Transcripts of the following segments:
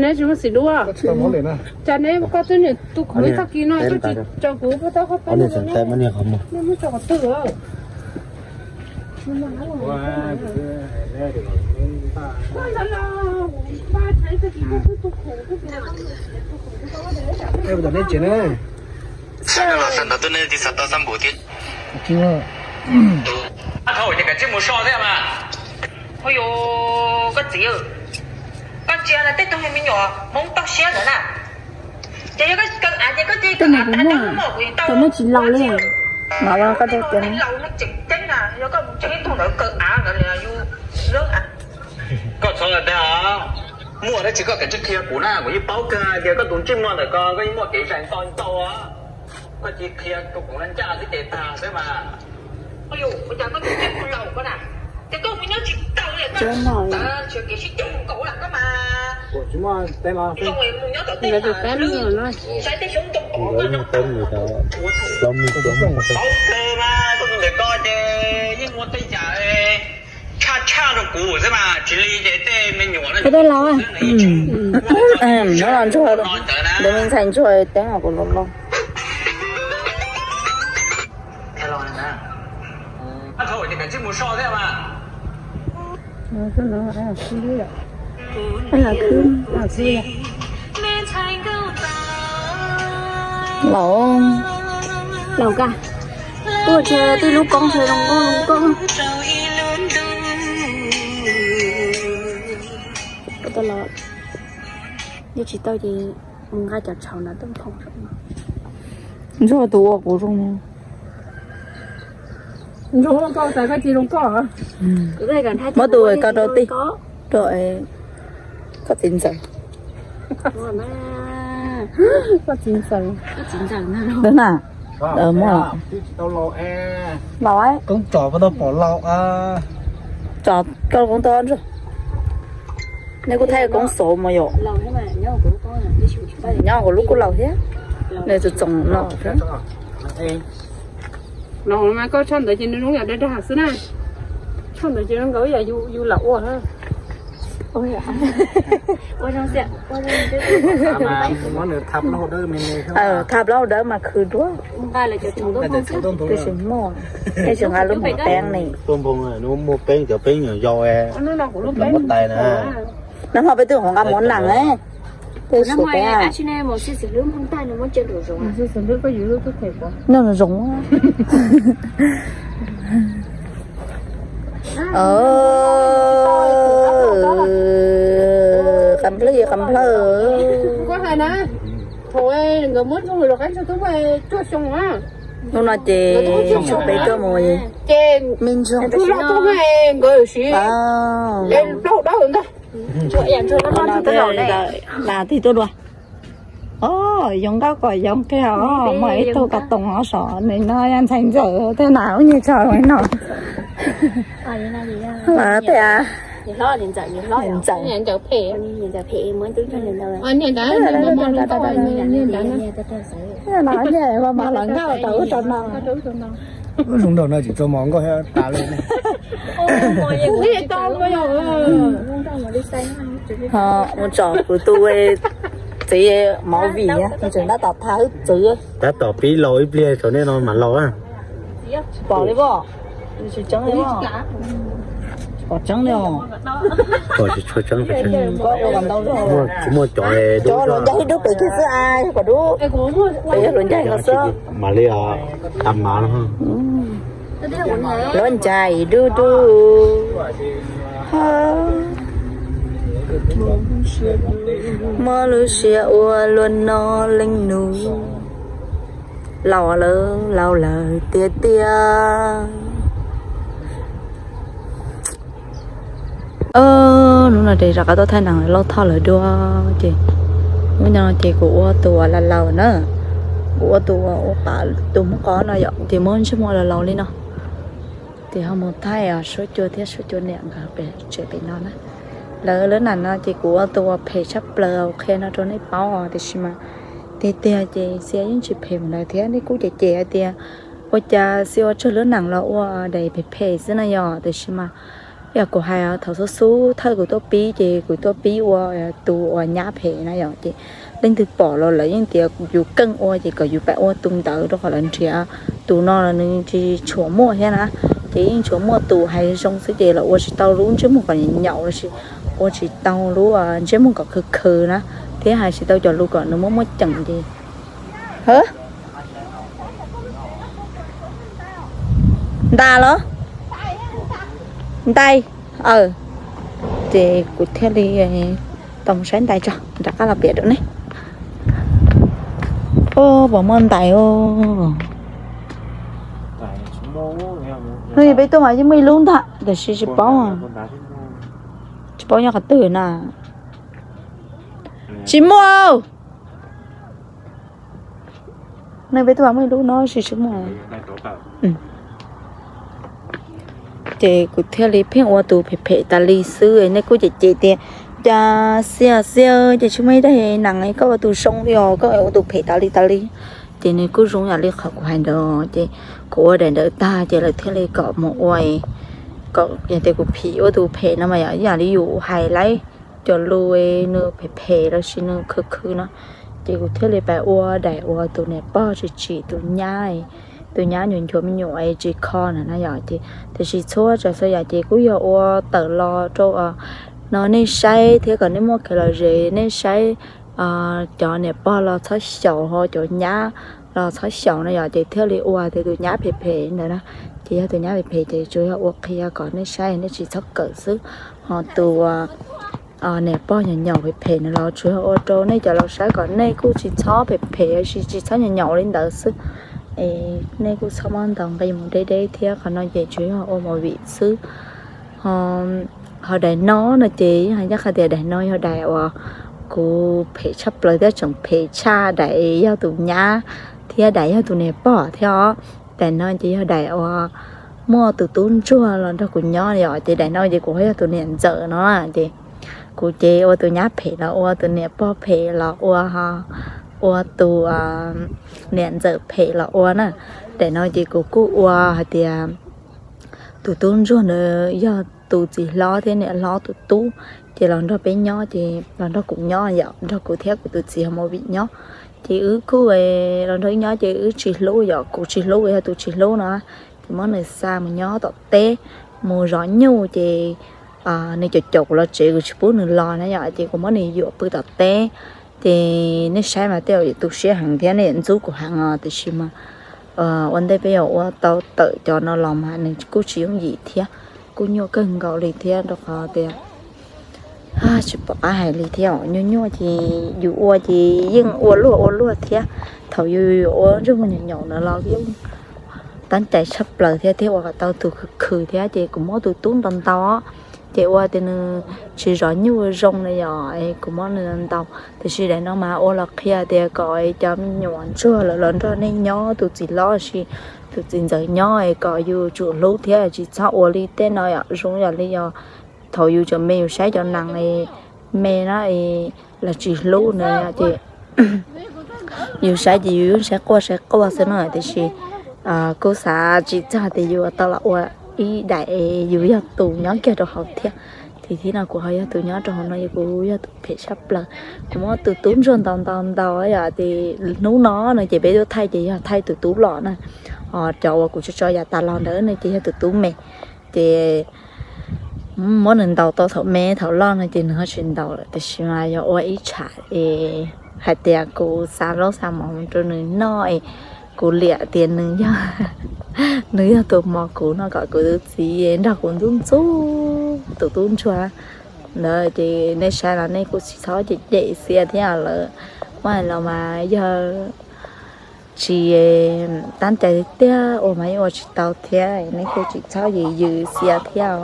Neb tsis muaj xim duab. Cas neb koj twb niam tus khwv tag kis no koj tsis tso kuv puag ta qhov peb, nej muab tso qhov twg? Sawv ntawd tuaj nej tsis xav tau xab npum thiab. Thaum ces kav tsij mus so thiab mas. Ua yus, koj txiv, koj ntsia na, tej tug me nyuam Hmoob toj siab ntawd na, ces yog koj kaw av ces koj cia li kaw av tas, kuv tau, nej tsis laus li. Laus, nej tseem ceeb na, yog koj mus ntsia ib tug ntawd kaw av ntawd yus lub av. Koj txhob dag, muaj dab tsi koj kav tsij qhia kuv na, kuv yeej paub kawg tias koj tus ntsej muag ntawm ko koj yeej muaj kev zais ntau ntau. Koj cia li qhia rau kuv na, ncaj xwb ces tag xwb mas. Ua yus, ua cas koj tus ntsej muag laus koj na, ces koj mus nyob tsis tau li, koj tsis kev sib ceg nkaus lawm koj mas. Mus nyob tom tej, saib tej xyoob ntoo, koj nyob tom, paub kawg mas, koj tus ntawm ko ces yeej muaj tej yam tshaj tshaj rau kuv xwb mas, tsis li ces tej me nyuam na. Ntsuag, ntawd me ntxhais ntsuag teeb kuv los loj. Laus, laus koj, tuaj tsis tij lub koob tsis zoo nkauj zoo nkauj. Tau los, yog tsis tau ces mus nqa cov tshauv na tuaj phoo. Ntsuag tus ua kuv zoo. Ntsuag ua koj tas koj cia zoo koj. Muab tus ko rau tij, rau koj txiv ntxawm. Koj txiv ntxawm. Ntawd na. Muaj. Laus, koob tsom koj tau pom laus. Tsom koj koob tau ntsuag. Nej kuj thaij koob xauv mos yom. Nyob kuv lub kuj laus thiab. Nws txoom txoom no. Laus mas koj tshaj ntawd ces nws zoo yam dag dag xwb na. Tshaj ntawd ces zoo nkaus yam yus lam ua. Thaj plaub hau dawb mas khwv dua. Tab sis muaj, tab sis nqa lub hmoov teeb ne. Muaj peeb cov peeb nyuam yaus, muab tais na. Nag hmo peb twb hov nqa mov nag ne. Peb suav peb. Noj zoo. Qab nplawg, qab nplawg. Hnub no ces peb tuaj mus me ntsuag. Nas tig tuaj dua. Os, yoov nkauj kom yoov kiag os, muaj ib tug koj toom os, saum no yog ntxhais ntxawm thiab na, ub nyuag tso no. Los tias ntxawm, ntxawm. Mas los nkauj rau ub rau no. Zoo nraug no tsis txua mov nkauj tas li. Ho mus tsom kuv tus txiv mov vim tseem tab tom tha wb txwv. Tab tom pib laus ib pliag tsaus nej no mam laus. Pom li, tsis tseeb li, pom tseeb li os. Pom tsis tshua tseeb, tsis muaj cov, cov hluas ncaig ib dub pem kiag xwb, yog kom dub, yog hluas ncaig no xwb. Mam li os, tas mam. Hluas ncaig dub dub. Muaj lub siab ua luaj no leej nus. Laus lawm, laus lawm tiag tiag. Hnub no ces rov qab tuaj thaij nees Lauj Thoj lawv dua ces, hnub no ces kuv ua tus uas laus laus na, kuv ua tus uas ua tus Hmoob qos no yom, ces muab ntsej muag laus laus li no. Ces ho mus thaij suab cua thiab suab cua niam nkawd pem tsev pem no na. Lawv lub nam no ces kuv ua tus uas phem tshaj plaws qhia no rau nej paub os, tiam sis mas tiag tiag ces xia yeej tsis phem mus ntawd thiab, nej kuj cem cem hais tias Ua cas xij ua tsawg lub neej los ua daim phem phem xwb na yom. Tiam sis mas yog kuv hais thaum xub xub thawj kuv tuaj pib ces kuv tuaj pib ua tus uas nyab phem na yom, ces leej twg pom los lawv yeej tias yus keej ua ces kom yus pab ua tus ntawd rau qhov lawv nrhiav tus no los nws tsis tshuav muaj thiab na. Ces yeej tshuav muaj tus hais zoo xwb ces los ua tsis tau lub ntsej muag kom nyaum los sis ua tsis tau lub ntsej muag kom khw khw na, thiab hais tsis tau cov lus kom nws muaj muaj ceem ces ntais los ntais. Ces kuv thiaj li tau mus saib ntais tso, rov qab los piav rau nej. Puas muaj ntais os? Hnub peb tuaj mas yeej muaj ib lub ntag tiam sis tsis paub, tsis paub nyob qhov twg na. Tsis muaj. Hnub peb tuaj mas muaj ib lub no tsis tsis muaj. Ces kuv thiaj li pheej ua tus phem phem tas li xwb. Nej kuj cem cem tias cas Xia Xia ces tsis muaj ib daim nees koj ua tus zoo li os, koj ua tus phem tas li tas li. Ces nws kuj zoo yam li qhov kuv hais ntawd ces kuv ua daim ntawd tag ces lawv thiaj li kom mus ua, kom yog tias kuv phim ua tus phem no mas yog yam li yus hais lawv cov lus nws phem phem los sis nws khw khw no, ces kuv thiaj li pab ua daim ua tus niam pog tsis tsim tus nyab, tus nyab nyuam nchuav me nyuam es tsis kho na na yom. Ces tiam sis txhua tsav txhua yam ces kuj yog ua tawm los rau no nej saib thiab kom nej muaj kev lom zem, nej saib cov niam pog los txhob xyaum, ho cov nyab los txhob xyaum no yom, ces thiaj li ua tias tus nyab phem phem ntawd na. Ces yog tus nyab phem phem ces tsuas yog ua qhia kom nej saib nej tsis txhob kawm xwb, ho tus niam pog nyaum nyaum phem phem no los tsuas yog ua rau nej cov laus saib kom nej kuj tsis txhob phem phem los sis tsis txhob nyaum nyaum li ntawd xwb. Es nej kuj txhob muab ntaus nqi mus deb deb thiab, qhov no ces tsuas yog ua movie xwb. Ho daim no no ces yeej hais ncaj qha tias daim no yog daim uas kuv phem tshaj plaws thiab tseem phem tshaj daim yog tus nyab thiab daim yog tus niam pog thiab os. Daim no ces yog daim uas muaj tus tub ntsuag los nrog kuv nyob yom, ces daim no ces kuv ho yog tus niam ntxawm no ces kuv ces ua tus nyab phem los ua, tus niam pog phem los ua, ua tus niam ntxawm phem los ua na. Daim no ces kuv kuj ua hais tias tus tub ntsuag ntawd yog tus txiv hlob thiab niam hlob tus tub, ces los nrog peb nyob, ces los nrog kuv nyob yom, nrog kuv thiab kuv tus txiv ho movie nyob. Ces wb kuj los nrog wb nyob ces wb tsis hlub yom, kuv tsis hlub, yog tus tsis hlub no. Ces muab nws xa mus nyob tom teb, mus zov nyuj ces nws caum caum kuv los tsev, kuv tsis pub nws los na yom, ces kuv muab nws yuam pw tom teb. Ces nej saib mas tej zaum yuav tu siab heev thiab nej yuav ntxub kuv heev os, tiam sis mas ua ntej peb yuav ua tau tawm cov no los mas nws kuj tsis yooj yim thiab, kuj nyuaj kawg nkaus li thiab rau qhov tias tsis pom qab hais li thiab. Nyuaj nyuaj ces yus ua ces yeej ua luaj ua luaj thiab. Thaum yus yuav ua ntsej muag nyaum nyaum no los yeej tab cai tshaj plaws thiab, thiab ua kom tau tus khwv khwv thiab. Ces kuv muab tus tub ntaus ntaus, ces ua tias nws tsis zov nyuj zoo na yom, kuv muab nws ntaus. Tiam sis daim no mas ua los qhia tias kom cov me nyuam ntsuag lawv los nrog nej nyob, tus txiv hlob los sis tus txiv ntxawm nyob es kom yus tsum hlub thiab tsis txhob ua li tej no yom. Zoo yam li yog thaum yus tseem me yus saib cov nees me na, los tsis hlub na ces yus saib ces yus yeej saib quaj saib quaj xwb no, tiam sis kuv xav tsis txog tias yus tau los ua ib daim yus yog tus nyob kiag rau hauv thiab. Ces thib no kuv ho yog tus nyob rau hauv no, yog kuv yog tus phem tshaj plaws. Kuv muab tus tub ntsuag ntaus ntaus ntaus yom, ces hnub no no ces peb tuaj thaij ces yog thaij tus tub los na, ho cov uas kuv tso tso yam tas los ntawd no ces yog tus tub me. Ces muab nws ntaus tau thaum me, thaum loj no ces nws ho tsis ntaus lawm, tiam sis mas yog ua ib tsham es hais tias kuv xa plaub xa mov rau nws noj es kuv liam tias nws yog, nws yog tus mos kuv no kom kuv tus txiv nrog kuv ntxub ntxub tus tub ntsuag ntawd. Ces nej saib los nej kuj tsis txhob cem cem Xia thiab, lawv muab hais los mas yog tsis tab cai tiag ua mas yeej ua tsis tau thiab. Nej kuj tsis txhob yws yws Xia thiab,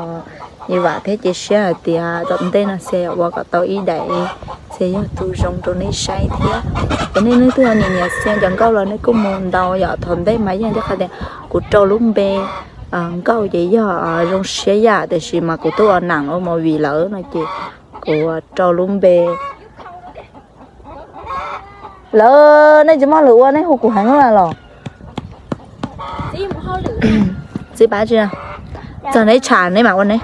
yws vam thiab cia siab hais tias tom ntej no Xia yuav ua kom tau ib daim, Xia yog tus zoo rau nej saib thiab. Ces nej leej twg ho nyiam nyiam Xia cov nkauj los nej kuj mus ntaus yom. Thaum ntej mas yeej ncaj qha tias kuv rau lub npe nkauj ces yog zoo siab yam, tiam sis mas kuv twb ua neem ua movie lawm no ces kuv rau lub npe lawm. Nej tsis muaj lus ua nej hu kuv heev na los. Txib pab tsi, txog neb tsham neb mam ua neb.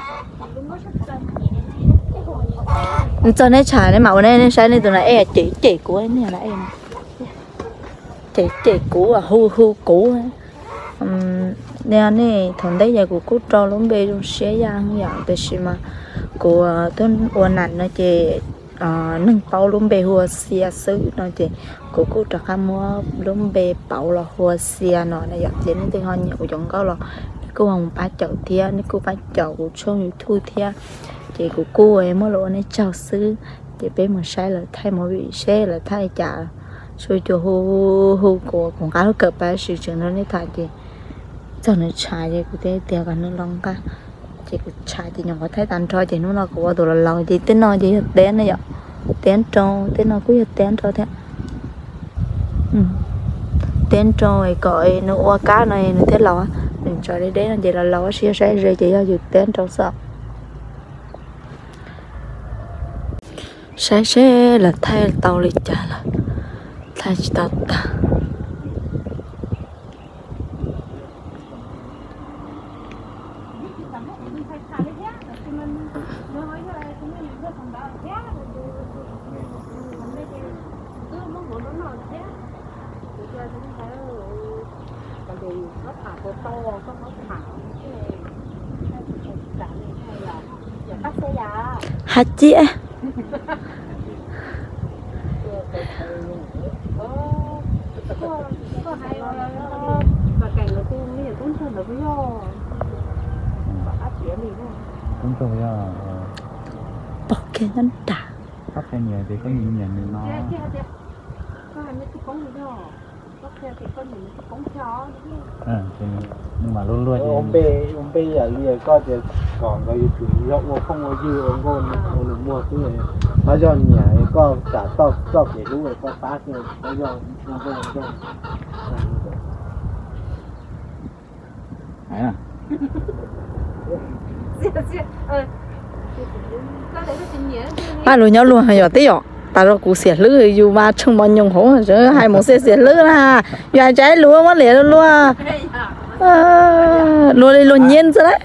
Txog neb tsham neb mam ua neb, nej saib nej tus nas ej cem cem kuv, nej nas ej cem cem kuv, hu hu kuv. Nej, nej thaum ntej ces kuv kuj rau lub npe zoo siab yam yom, tiam sis mas kuv twb ua nam no ces neeg paub lub npe hu ua Xia xwb no ces kuv kuj rov qab muab lub npe pauv los hu ua Xia no na yom. Ces nej twg ho nyiam kuv cov nkauj los nej kuj ho mus pab caum thiab, nej kuj pab caum kuv tshooj YouTube thiab. Ces kuv kuj muaj lus ua nej tsaug xwb. Ces peb mus saib lawv thaij movie seb lawv thaij cas. Tsuas cuag hu hu kuv, kuv nqa lub kawm pab sis tseem nrog nej tham ces txog nws tshav ces kuv thiaj tias kom nws los nqa. Ces kuv tshav ces nyuam qhuav thaij tag nrho ces hnub no kuv ua tus los laus ces tej no ces yog teb na yom. Teb rau, tej no kuj yog teb rau thiab. Teb rau kom nws ua kab no nws thiaj laus. Nws tshav deb deb no ces los laus, tab sis yog saib ze ces yog yus teb rau xwb. Saib seb lawv thaij tau li cas lawm, thaij tsis tau tag. Hab ciab. Tub ntsuag yog pom kiag nyob nram. Koj qhia niam tias koj nyiam nyiam nws no. Nws mas luag luag ces ua npe, ua npe yam li koj tias kom nkawd yuav tsum yog ua phooj ua ywg ua nkauj ua nraug ua nus muag xwb. Qhov yog niam koj tsam txoj kev hlub koj pab xwb, qhov yog ua nkauj ua nraug. Pab luag nyob luag yom, twb yom, tas zog kuv xiam hlwb yus mas tsheej mos nyoos hauv, hais mus xiam xiam hlwb na, yus hais tsav ib lus muab liam luag luag. Luag li luag nyiab xwb lawm.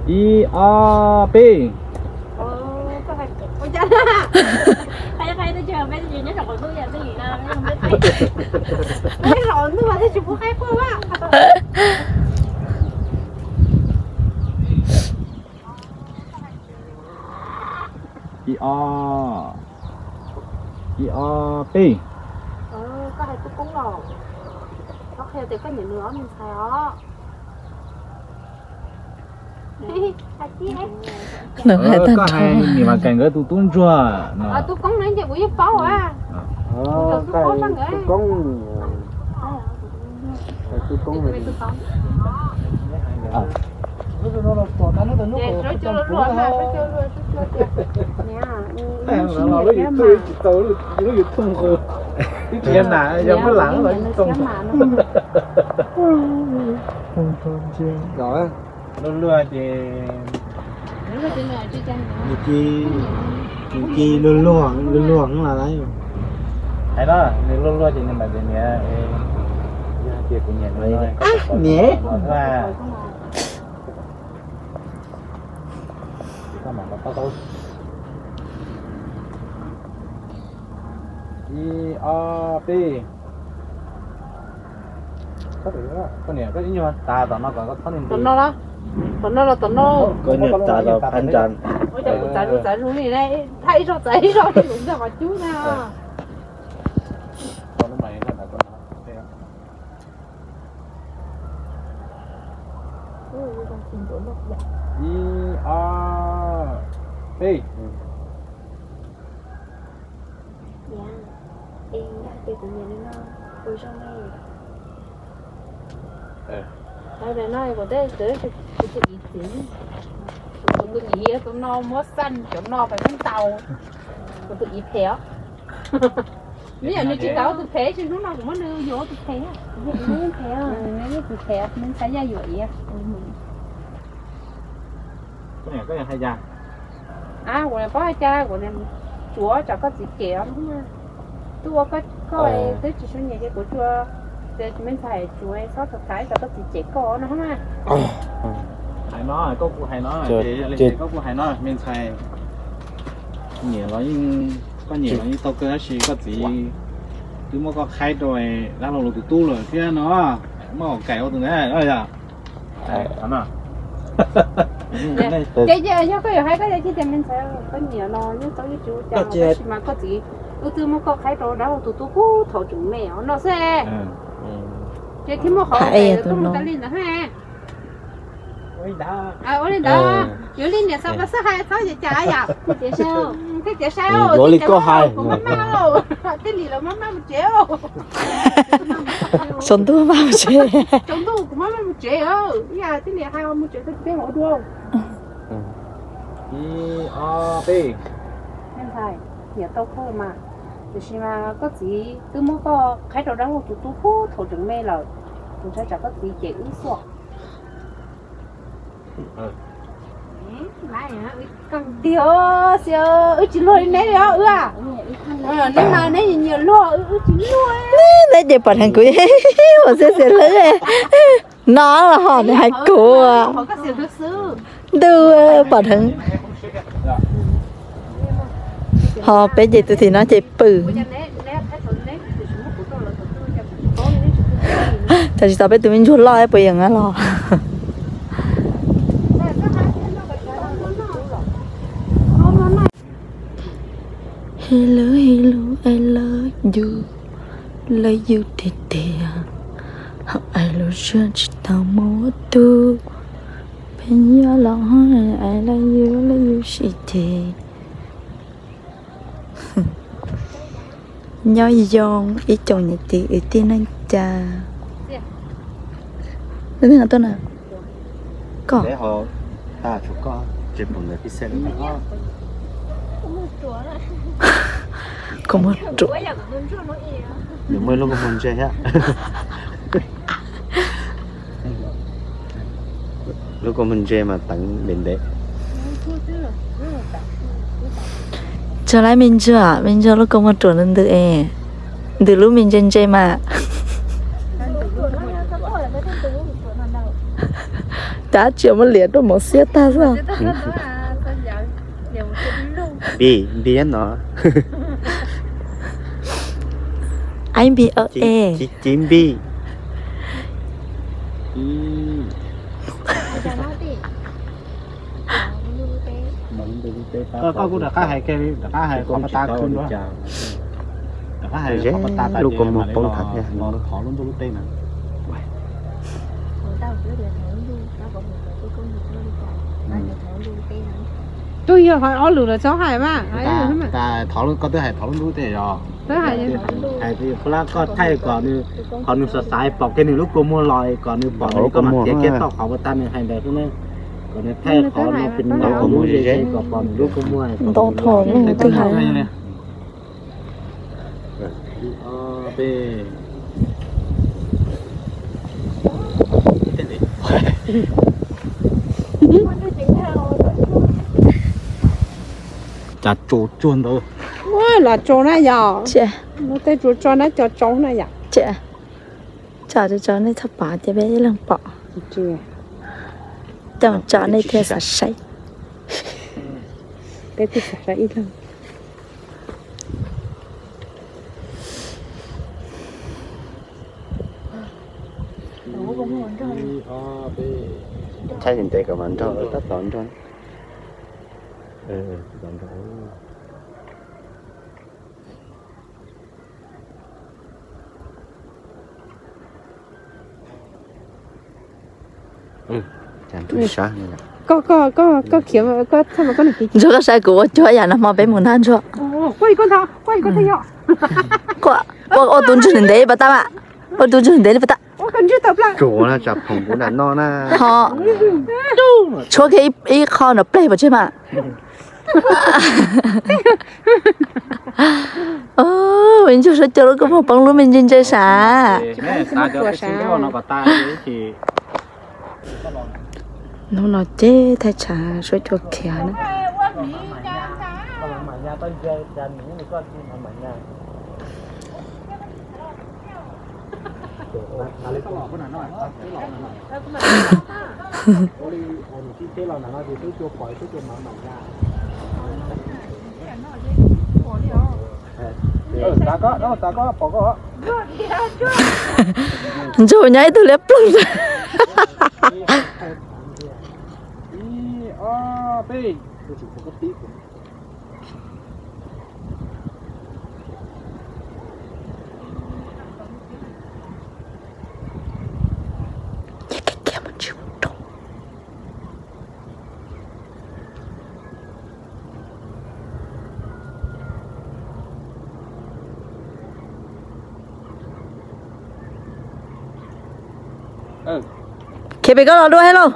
Ib, ob, peb. Ib, ob, ib, ob, peb. Koj hais tub koob los? Koj qhia tias koj nyiam nws ob me ntxhais os. Koj hais nws mas kais nkawd tus tub ntsuag no. Tub koob no ces kuv yeej paub a. Tub koob, tub koob. Lub YouTube tsis tau, lub YouTube nqus. Twb tsis yog nas, yog Hmoob Lam los txoos. Luag luag ces nws cia, nws cia luag luag, luag luag los lawm. Hais no, nws luag luag ces nws mam tias niam, yog tias kuv nyiam nws, niam. Ib, ob, peb. Koj niam, koj ib nyuag tas tom no kom koj txhob, tom no los, tom no los tom no. Koj niam tas tom phab ntsa. Ua cas kuv txav zus txav zus li ne, thaij ib zaug txav ib zaug, kuv ntog qhov cub na. Ib, ob, peb. Kuv tus txiv, kuv tus txiv tus no muab xaj cov no pais muab ntaus. Kuv tus txiv phem os. Nws yog nws tsis kam ua tus phem, tsis hnub no kuv muab nws yuam ua tus phem. Nws yeej phem, nws yeej tus phem, nws ntxhais yaj yuam iv. Koj niam, koj niam hais cas? Kuv paub hais cas, kuv tsuav tsam koj txiv cem os. Twb ua koj twb tsis suav nyiam ces kuv tsuas, ces me ntxhais tsuav txhob tham tham tsam koj txiv cem koj no. Hais no, koj kuj hais no, koj kuj hais no, me ntxhais nyiam los yeej, koj nyiam los yeej tau kawg tab sis koj txiv twb muab koj qhaib rau dab laug tus tub lawm thiab no, muab kaim ua tus ntawd yog. Ces yog koj yuav hais koj tias me ntxhais koj nyiam los yeej tau yeej tsis ua cas tab sis mas koj txiv wb twb muab koj qhaib rau dab laug tus tub puag thaum tseem me os no xwb. Ces thiaj muaj qhov tuaj mus tas li ntawd ha. Ua li ntawd, yuav li niam xav pas xab hais txhob ces cas yom. Thiaj tias sai, yuav li koj hais, kuv maj maj, tij li lawv maj maj mus tsev. Tsaus ntuj maj mus tsev. Tsaus ntuj kuv maj maj mus tsev, ib yam tij li hais mus tsev koj tsis peb hauv dua. Ib, ob, peb. Me ntxhais, nyiam tau koj mas, tiam sis mas koj txiv twb muab koj qhaib rau dab laug tus tub puag thaum tseem me lawm, kuv ntshai tsam koj txiv cem wb xwb. Tiag, wb tsis luag li neb li os wb. Neb mas neb nyiam luag, wb tsis luag. Neb ces pom dheev kuv ua xiab xiav hlwb no los ho nws hais kuv. Ntuj, pom dheev. Ho peb ces tus tim no ces pw. Tam sim tau peb tus me ntsuag loj puas yeej los. Hello, hello, I love you, love you tiag tiag. Hauv I love you tsis tau muaj tug, peb nyob los hauv I love you, love you siv ces. Nyob zoo ib tsoom niam txiv kwv tij neej tsa. Koj, koj muag ruam. Nws muaj lub kua muag ntse thiab. Lub kua muag ntse mas teev ntev ntev. Tsuag laib me ntsuag, me ntsuag lub kua muag ruam ntws ntws es, ntws lub me ntse ntse mas. Tab tsis muab liam rau mov xiab tag xwb. Npis, npis no. Aib npis o e. Ci npis. Koj kuj rov qab hais kiag li, rov qab hais qhov pas tas khw dua. Rov qab hais qhov pas tas tas ces mam li los thov lub ntuj lub teb na. Twb yog hais ob lwm los txhob hais mas. Thov, koj twb hais thov lub ntuj lub teb yog. Hais tias puas lab koj thaij kom nws, qhov nws xav xav pom kiag nws lub kua muag los kom nws pom nws koj mam tiav kiag tau qhov uas tas nws hais ntawd xwb na. Kom nws thaij qhov no pem nws lub ze ze kom pom nws lub kua muag. Ntau thaum nws twb hais. Cas tso tsuag ntawd. Ua, los tso na yom. Lub teb tsuas tso na, co tso na yom. Tso tso nej txhob pom ces peb ib leeg pom. Coj tso nej thiaj xav saib. Peb twb xav saib ib leeg. Thaij ntev kom mas nrog tab tom nrog. Koj, koj, koj khiav, koj txhob, koj nws kiv. Ntsuag, koj saib kuv ua cuag yam no hmo peb mus ntag Ntsuag. Ua tus ntswg ntev ntev li pas tab mas. Ua tus ntswg ntev ntev li pas tab. Tsuav na, tsam phoom kuv nram no na. Ho tshuab kiag ib qho nram pleg pov tseg mas. Me ntsuag suav cuag lub kua muag poob lub me ntse ntse sav. Hnub no ces thaij tshav suav cuag khiav na. Ntsaum nyob ib tug liab ploog. Khiav pem koj los dua thiab lauj.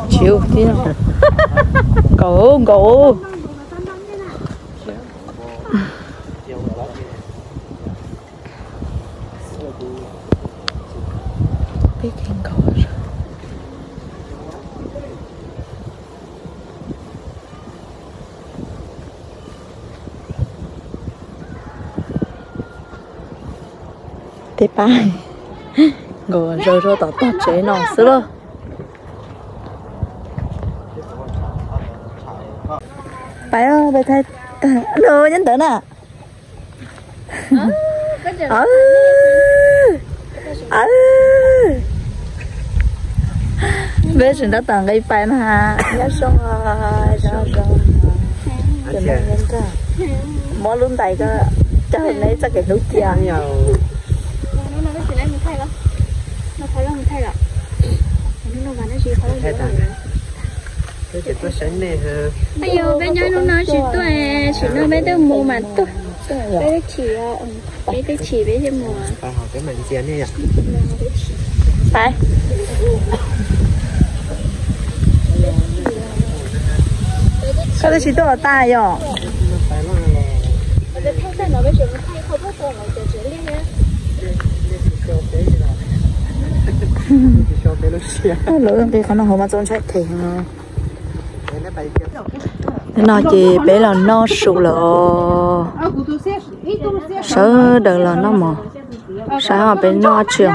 Tsis ua tib, nkaus nkaus. Peb ces nkaus. Tej pab nkaus zaws rau tom tog tsev no xwb lauj. Pais, pais thaij, nyob ntawd na. Peb tseem tab tom nqis pais na, nyob zoo, zoo zoo. Muab lub ntais ko cog neb txoj kev hlub cia. Yog peb nyob hnub no tsis tuaj, tsis no peb twb mus mas tuaj. Peb twb chim, peb twb chim peb thiaj mus. Koj twb tsis tuaj los tas yom? Lawv nqis qhov no hauv mas txaus ntshai them no. No ces peb los noj su lawm os. Sawv daws los noj mov. Saib peb noj dab tsi os.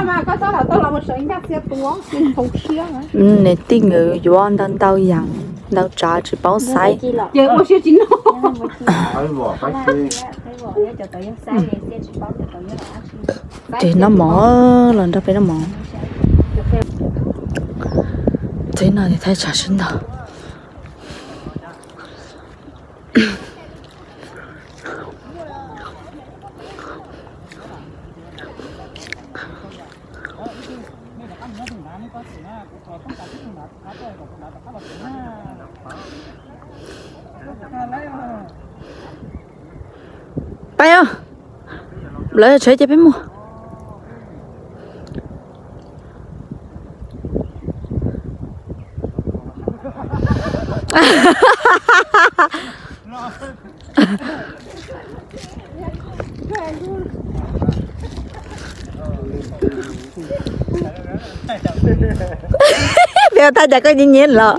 Niam tij nkawd yuav ntau ntau yam ntau tsav tsis paub xaiv. Ces noj mov, los nrog peb noj mov. Txij no ces thaij tsam sib ntaus. Pais os. Lawv tshem ces peb mus. Peb thaij cas koj nyiam nyiam los.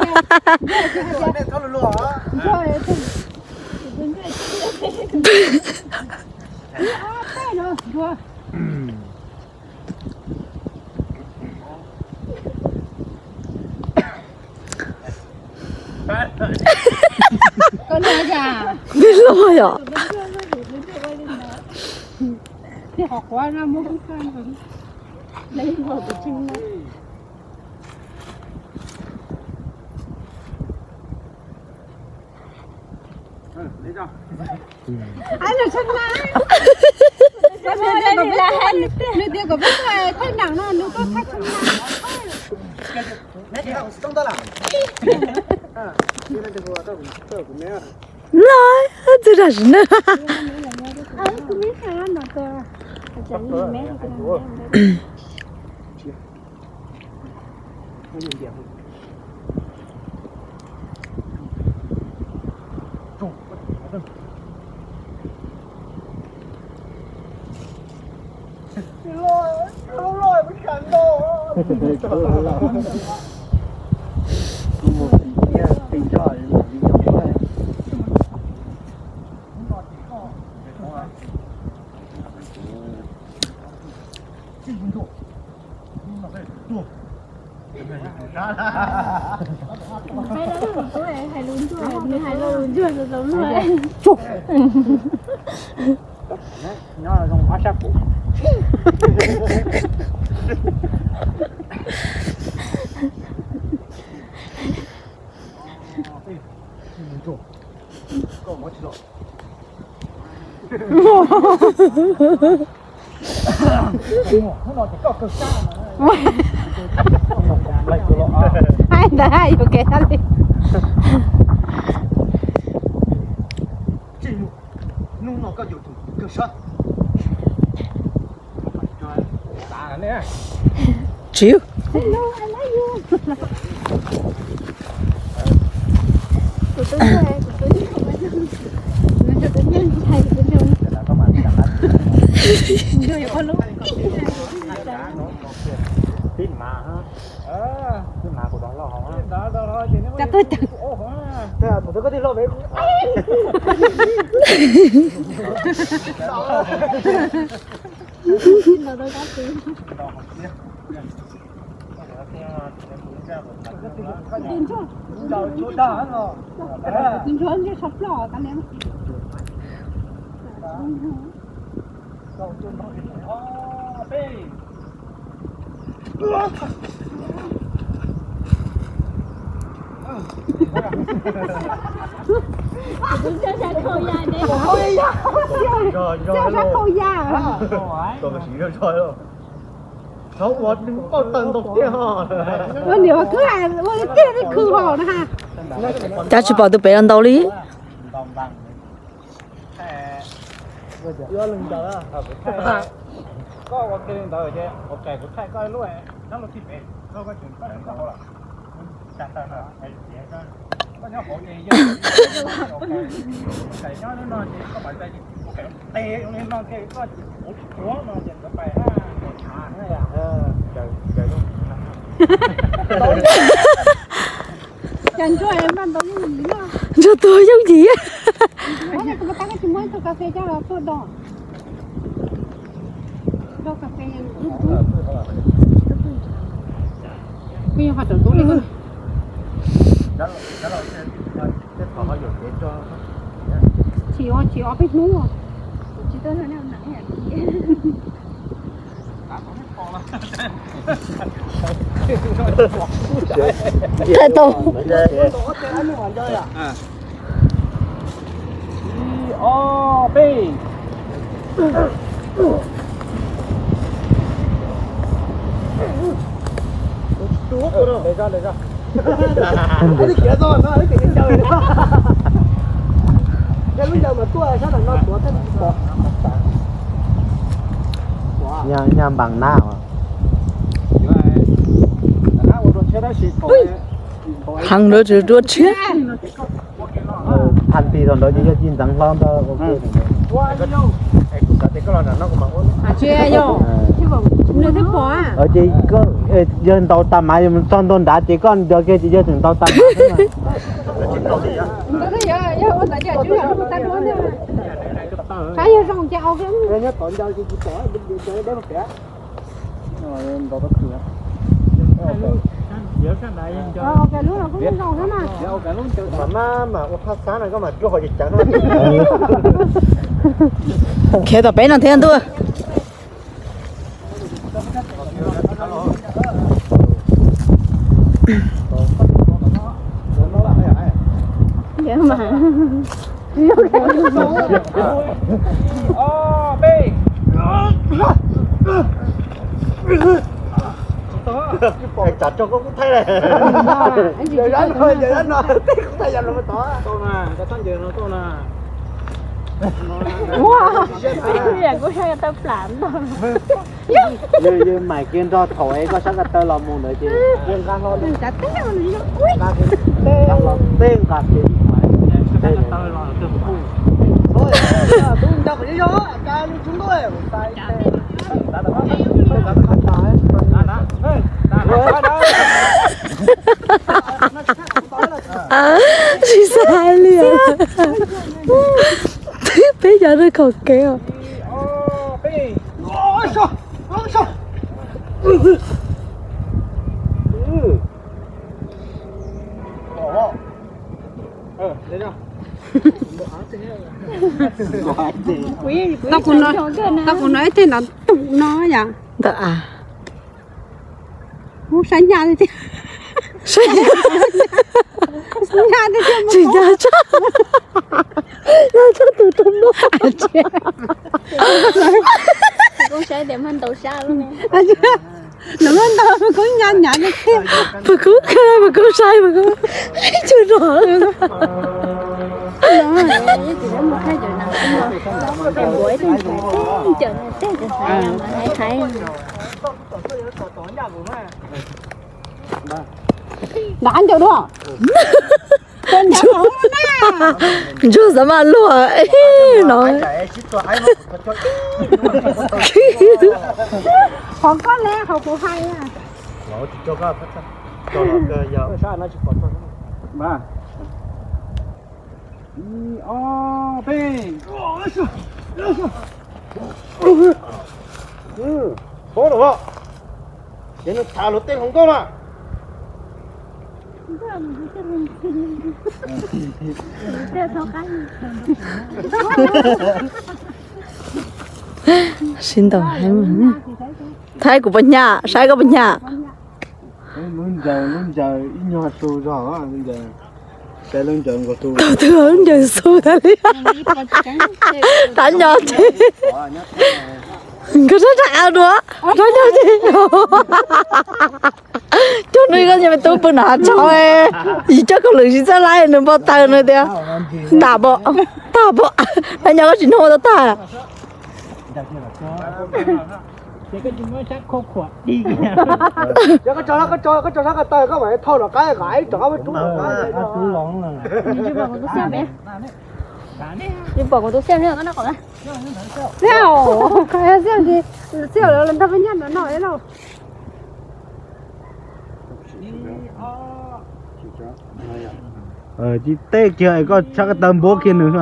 Peb loj yom. Los, txog tam sim no. Hais lus ntsuag, nws hais lus ntsuag tau luag. Nyob zoo ob sab kuv. Hais ntawd hais yuav kev tag li. Tsis. Tib mas, tib mas kuv rov loj hauv. Cov tuaj cov. Ua niam ua kwv, ua tiag tiag khwv hos na ha. Cas tsis pom tus pem los ntaus li. Koj ua kiag li ntawd ces ua cas kuv thaij koj ib lub nyob lub thib pem, koj tseem koj tseem koj hauv lawm. Koj nyob hauv ces yog, koj nyob lub no ces koj pais tes li no ces koj tsis puav no ces nkawd pais na. Cas ntsuag mas ntau yooj yim no. Ntsuag tuag yooj yim. Kuv muab ib tug kas fes coj los tuaj do. Do kas fes. Kuv yeej ho tseem tuav li. Tsis, tsis ob peb hnub. Tsis tau. Ib, ob, peb. Nyaj npaas nab. Heev lawm tsis dua tshiab. Phaj tig rau ntawd ces yog ci ntxeev hlo ntag. Kuv xav tias koj los nram no kuv mam ua. Tsis yog, nws twb pom. Ces yog ntaus tas mas yog mus txog ntua nrad ces koj nco kiag ces yog tseem ntaus tas mas xwb. Nyob tom ncaws ces tsis pom. Khiav tom peb no thiab ntuj. Tsam tso koj kuj thaij lawm. Yog zab no, yog zab no, tej kuj thaij yog los tod. Tau na, cov txhob ncaws no tau na. Kuv sab ko taw plam ntau. Yog, yog mais kiag nrog thaum es koj sab ko taw los mus ntawd ces nqa hlo, nqa hlo tej nqa kiag. Tsis xav hais li. Peb cov no khom kev os. Tau kuv no ib teg no tus no yom. Ntawm a. Ub, saib nyaj tiag. Saib nyaj. Tsis nyaj tshaj. Nyaj tshaj tus rau muag. Koob saib tias mag ntaus sab lub ne. Nws muab ntaus, kuv nyaj nyaj li tiag. Pus kub kawg, pus kub saib, pus kub. Cua no. Npua ib tug ntxhais, ntxhais ntxhais ntxhais mas hais hais. Nrog ncaws dua. Ntsuag xav mas luag no. Qhov koj le qhov kuv hais. Ib, ob, peb. Pab lawm, ces nws tham luag tej hluas nkauj na. Sib ntaus heev. Thaij kuv puas nyaj, saib koj puas nyaj. Lub ncaws, lub ncaws ib nyuag su zog, saib lub ncaws nkaus su. Thaum twg lub ncaws su tas li. Rov nyo ces nkawd rov rov av dua, rov nyo ces coj nws koj nyias me tub pw nram hav tshauv, yim coj kaus lwm tsis txawj laib nws npau taws nws tias tag pom, tag pom, nyob nyob koj tsis nug tau tag. Koj tso sab ko taw koj mam thau rov qab kom ib rov qab rub. Tsis pom kuv tus xiab ne, koj noj kom na. Xiab, xiab, xiab lawv nrog peb nyob no no lauj. Tsis teb kiag koj sab ko taw npuab kiag nws.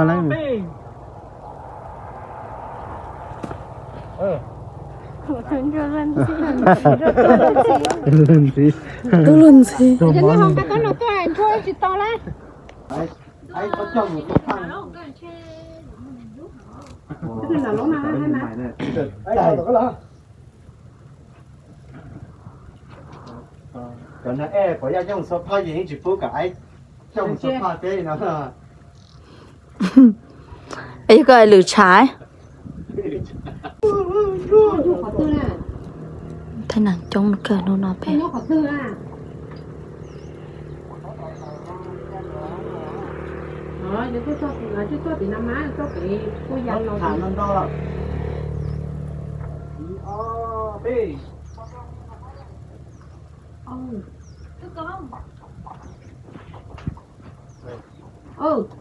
Tub luag ntxhi. Cov no es pom yaj coj mus xuas phaj ces yeej tsis pub kom aib coj mus xuas phaj thiab no. Es yog koj lwm tshaj. Thaij neeg coob kawg hnub no peb.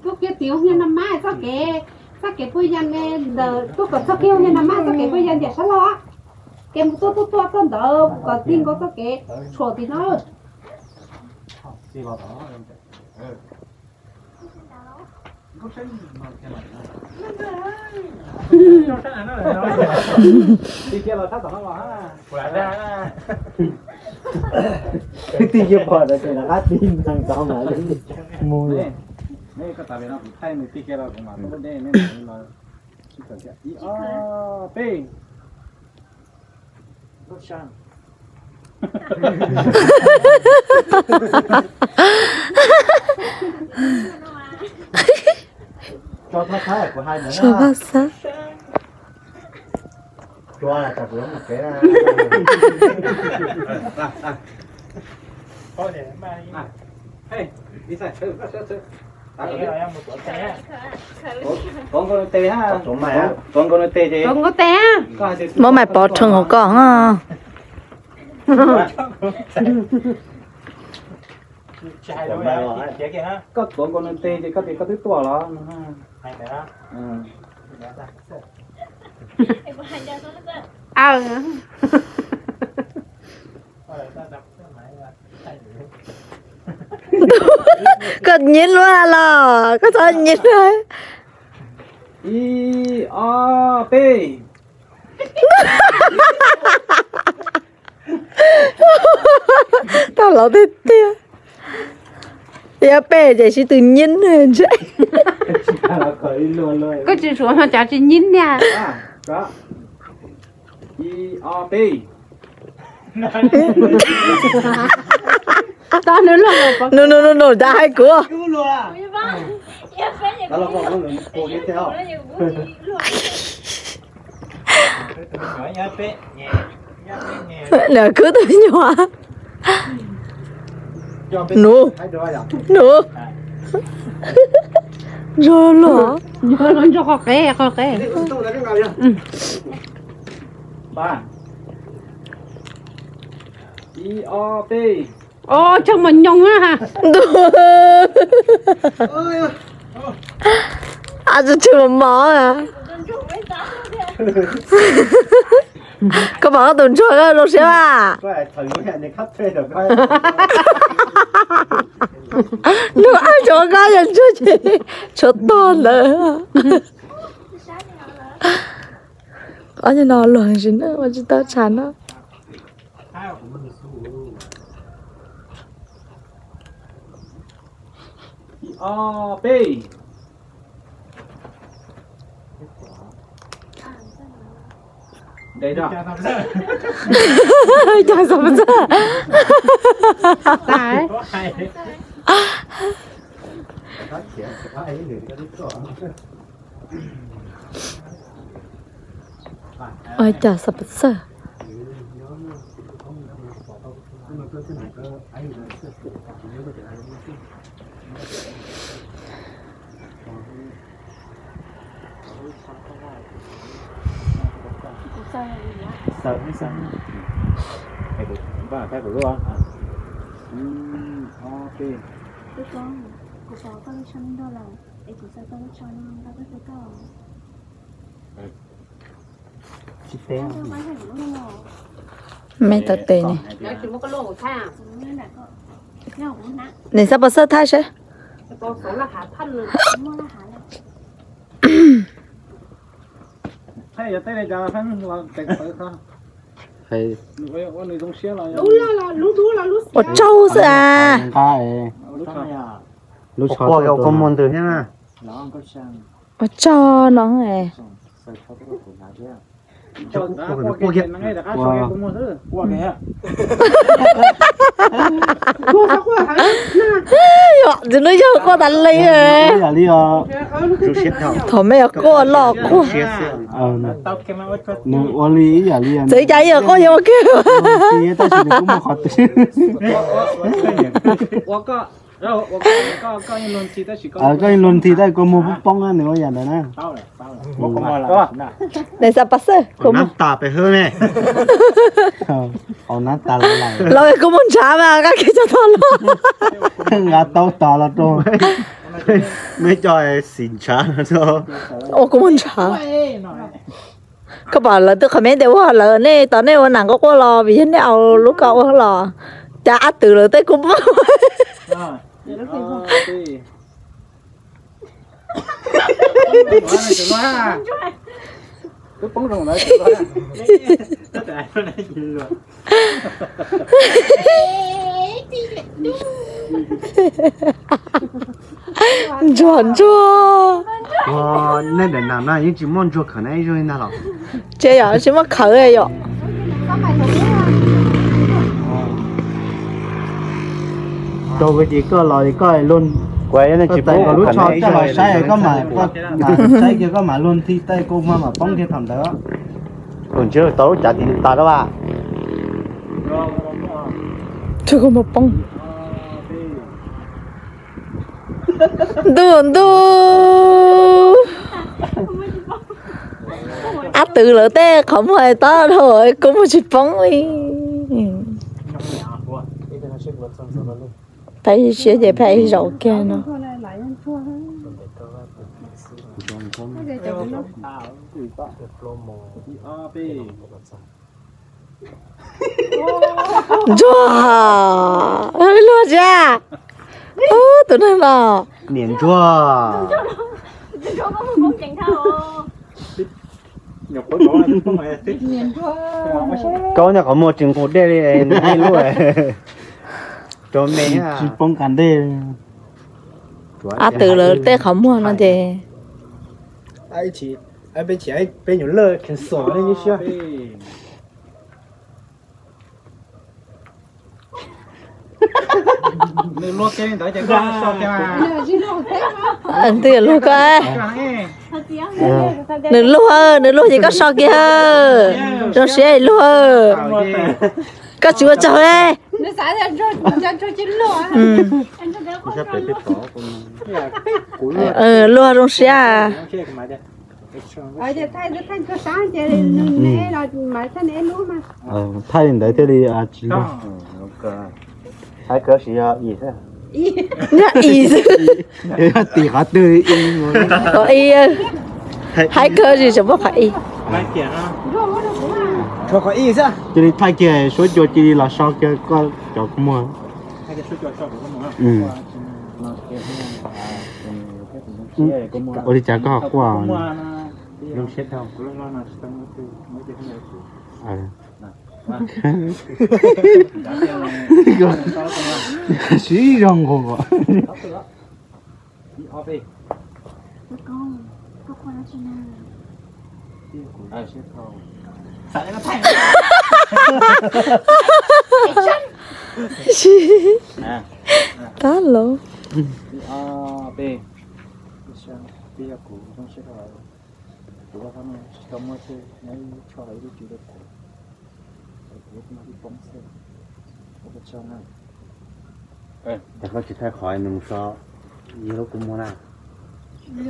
Tuaj kiag tim hauv hiaj naj mab txoj kev, txoj kev puaj yaj ntawd, tuaj kom txog kiag hauv hiaj naj mab txoj kev puaj yaj ntiam sab laug. Kev mus tuaj tuaj tuaj txoj ntawd kom tig nkaus txoj kev tshuam tim no. Tig kiag pom tau ces rov qab tig nkaus mas mus. Tso phaj xab. Muab maj pov rhees hauv koj. Koj tuav nkaus nws tes ces koj tias koj twb tuaj los. Koj nyeb luaj los koj txhob nyeb. Ib ob peb. Tau laus tiag tiag. Ib ob peb ces sib tw nyeb ntshe. Koj tsis suav mas cov tsis nyeb niag. Ib ob peb. Nws nws nws nws cas hais kuv. Nws khwb tus nyuam. Nub, nub. Ntsuag luaj. Ntsuag qhov qeb, qhov qeb. Ib ob peb. Os, tsheej mos nyoos na. Ab, tsheej mos mos. Koj pom koj tus ntsuag zoo siab mas. Nws ab, tshuav koj yog ntsuag ces tshuav tog ntawd. Ob no luag ntsis na, ua tsis tau tshav no. Cas xav pov txaj. Ua cas xav pov txaj. Me tau tes ne. Nws xav pov xawj thaij seb. Ua tsaug xwb as. Ua tsaug no. Yog, tus no yog quaj tas li. Thaum me yog quaj los quaj. Nws ua li ib yam li txawm cas yog quaj yog ua kiag. Tab sis nws kuj muaj qhov twg. Koj yeej luag nthi tab sis koj muag poob poob na, nws ua yam ntawd na. Nws xav pov xawj. Nab tas pem hwb ne. Nab tas los lawm. Los kuv mus ntshav mas nqa kiag cov tog los. Nqa taub tog los rau. Muaj ib co xim ntshav. Ua kuv mus ntshav. Koj pom lawv twb qhov me tias ua lawv nej tos nej ua nam nqaj quaj los vim yog nej aus lub ko ua los. Cas ab twm lawv tej kuv. Ntsuag ntsuag. Nej daim nam no yeej tsis muaj ntsuag khawm na, ib zoo li ntag los. Tsis yog, tsis muaj khawm yom. Rau ces koj los koj luag, koj tais kom lub tsho coj los saib, koj mam, saib kiag koj mam luag nthi tais kuv mas mam poob kiag thaum ntawd. Tus ntshiab tau lub cav tim tas dab a. Ntuj, ntuj. Ab twv lawv tej qhov muag tob dhau, kua muag tsis poob li. Phaj ib siab ces phaj ib zaum kiag no. Ntsuag, luag tsia. Ub, tus neeg no. Niam ntsuag. Koj nyuam qhuav muag tsis nqus dej li, nws ib lub. Rau me tsis poob qas dej. Ab twv lawv tej qhov muag no ces. Peb nyuam lawj kheev xom ne ib siab. Twb luag koj, nws luag, nws luag ces koj so kiag. Zoo siab luag. Koj tsis ua tsaug li. Luag zoo siab. Thaij li ntawd thiaj li tsis luag. Yog i xwb. Tim qhov twg i, qhov i, haib kawg tsis tseem muaj qhov i. Cia li thaij kiag suab cua cia li los so kiag koj cov kua muag. Ua li cas koj quaj? Siv zog nqus. Tab los. Cas koj tsis thaij qhov nws mus so yog lub kua muag na?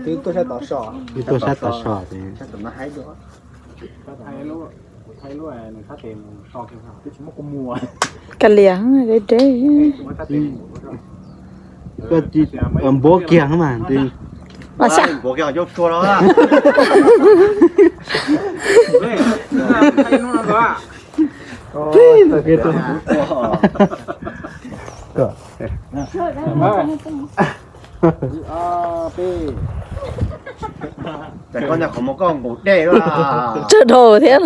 Twb tuaj saib tod so. Twb tuaj saib tod so. Ka liam deb deb. Koj npuab kiag mas. Npuab kiag cov tsua los. Tsawg dhau thiab.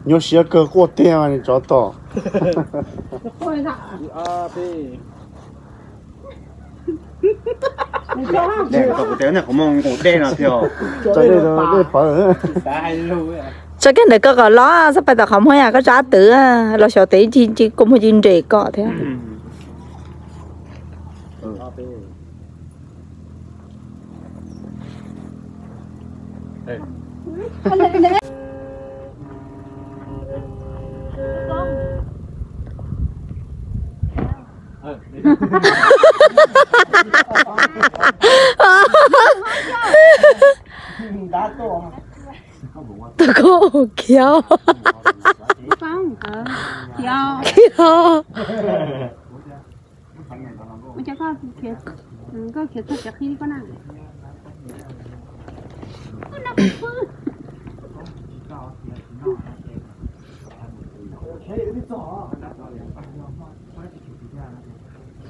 Nyuaj siab kawg, quaj tiag tsov tom. Tso kiag ntawm koj kom los, xab pais tom qhov muag yam koj tso ab twv los xyov tes ib ncig kua muag ci nres kom thiab. Tus koj khiav. Khiav.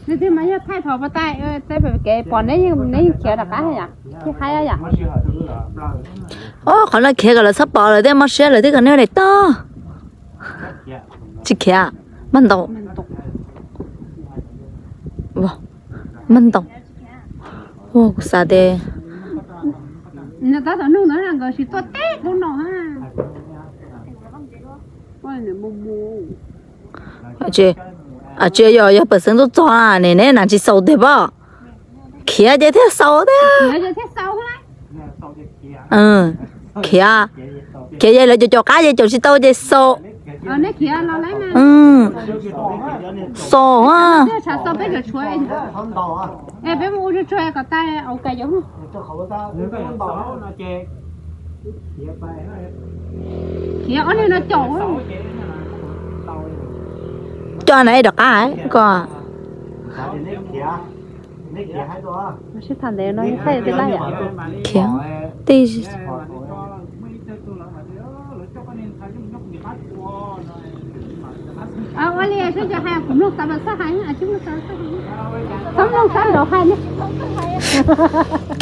Nws twb mas yog thaij thaum pab tai, tej kev pom neb, neb yeej khiav rov qab yom, thiaj haib yom. Qhov no khiav kom lawv txhob pom lawv thiaj mob siab, lawv thiaj kom neb daim toj. Tsis khiav, maj ntaus. Maj ntaus. Kuv xav tias tsis yog, yog pawg xeeb tuaj txog na, neb nab tsis xaus tiag pob. Khiav ces thiaj xaus thiab. Khiav, khiav, yog lawv caum caum qab ces caum tsis tau ces xaus. Xaus. Coj na ib rov qab ko. Khiav, tej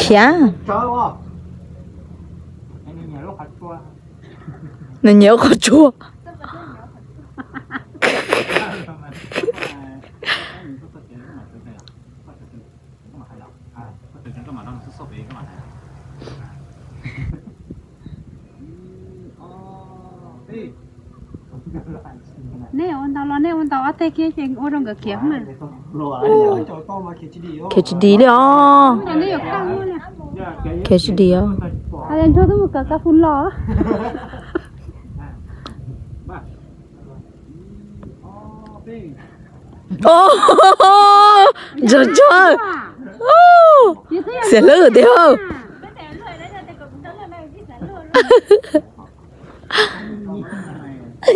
khiav. Nws nyiam qhov tshuaj. Nej ua ntau los nej ua ntau ob teg kiag ces ua rau nkawd khiav mas. Khiav tsis dim li os. Khiav tsis dim os. Ntsuag twb mus kawm kab fu los. Ntsuag ntsuag. Xiam hlwb tiag.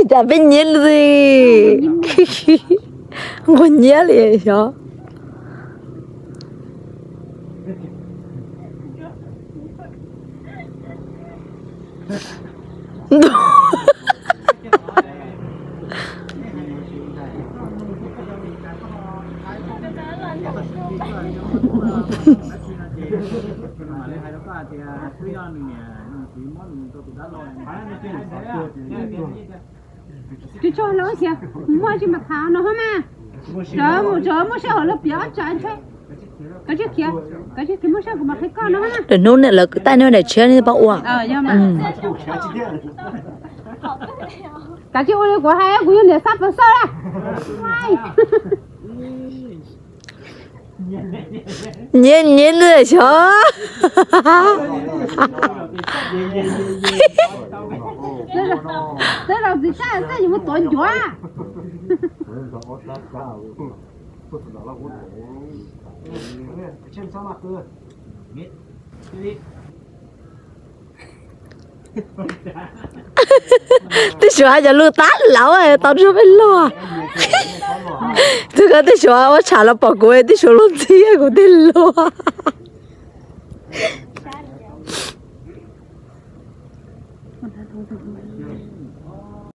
Cas peb nyiam li, nquag nyiab li xyov. Tsis tshua los kiag, muaj tsis mas tham no hos mas. Sawv mus sawv muaj sij hawm los piav ob tsam ntshe. Kav tsij khiav, kav tsij khiav muaj sij hawm kuv mam qhia koj no na. Lwm hnub lawv kwv tij neb daim tshiab neb pab ua. Kav tsij ua li kuv hais, kuv yog niam xab pas xoj na. Nyiam nyiam li xyov. Txawj zaum txiv tsaj txawj yuav mus tuav ncuav. Tej suav hais cov lus tab laug tau nrog peb luag. Twb koj tej suav ua tsham los pom kuv, tej suav luag ntxhi kuv tej luag.